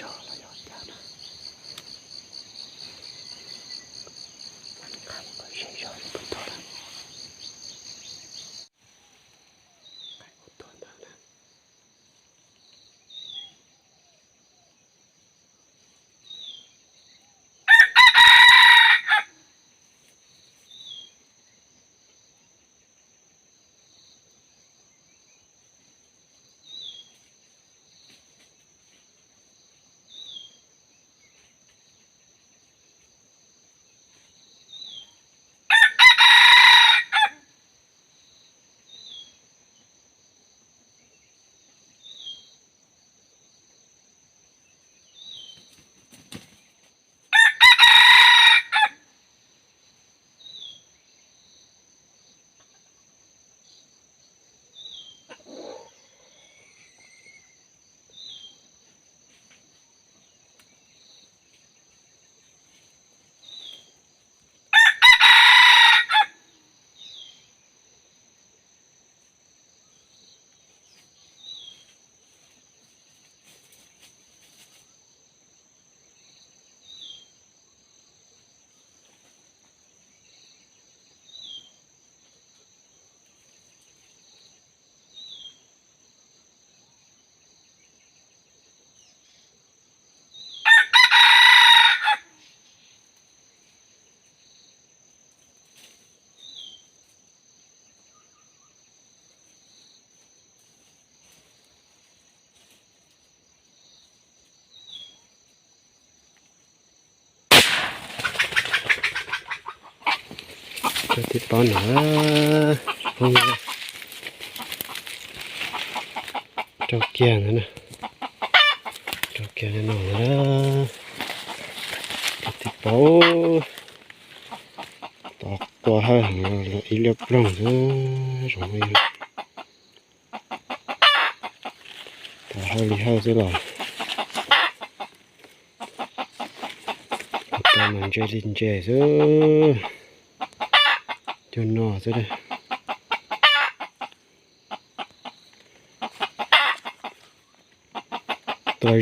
zog los yog cas na. Qab mus kom ze zog li puag tod lawm. Qaib ua tuag ntawd na. Cov tib paub no, rau kiag ntawd na, rau kiag no na. Cov tib paub, tod tua hawj heev, ib liab ploog xwb zoo. Tod hawj li hawj xwb los, tua mas ntse li ntse xwb, cuag no xwb. Tua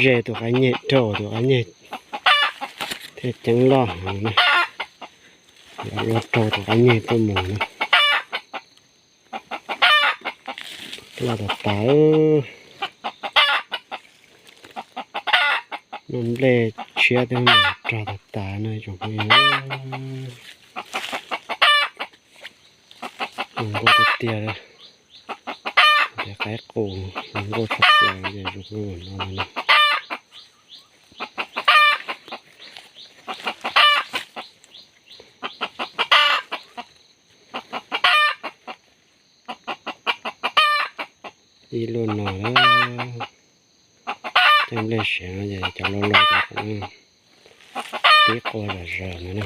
ze tus qab nyeg, raug tus qab nyeg thiaj ceeb loj heev na. Luag raug tus qab nyeg tuaj mus na. Loj tas tas. Noj nplej tshiab thiab mas rog tas tas no tsoom phooj ywg. Zoo nkauj tiag tiag li. Tus qaib qus zoo nkauj tshaj plaws li, zoo nkauj no na. Ib lub no na, cov nplej siav no ces cov laus laus ces pib qua zom zaws no na.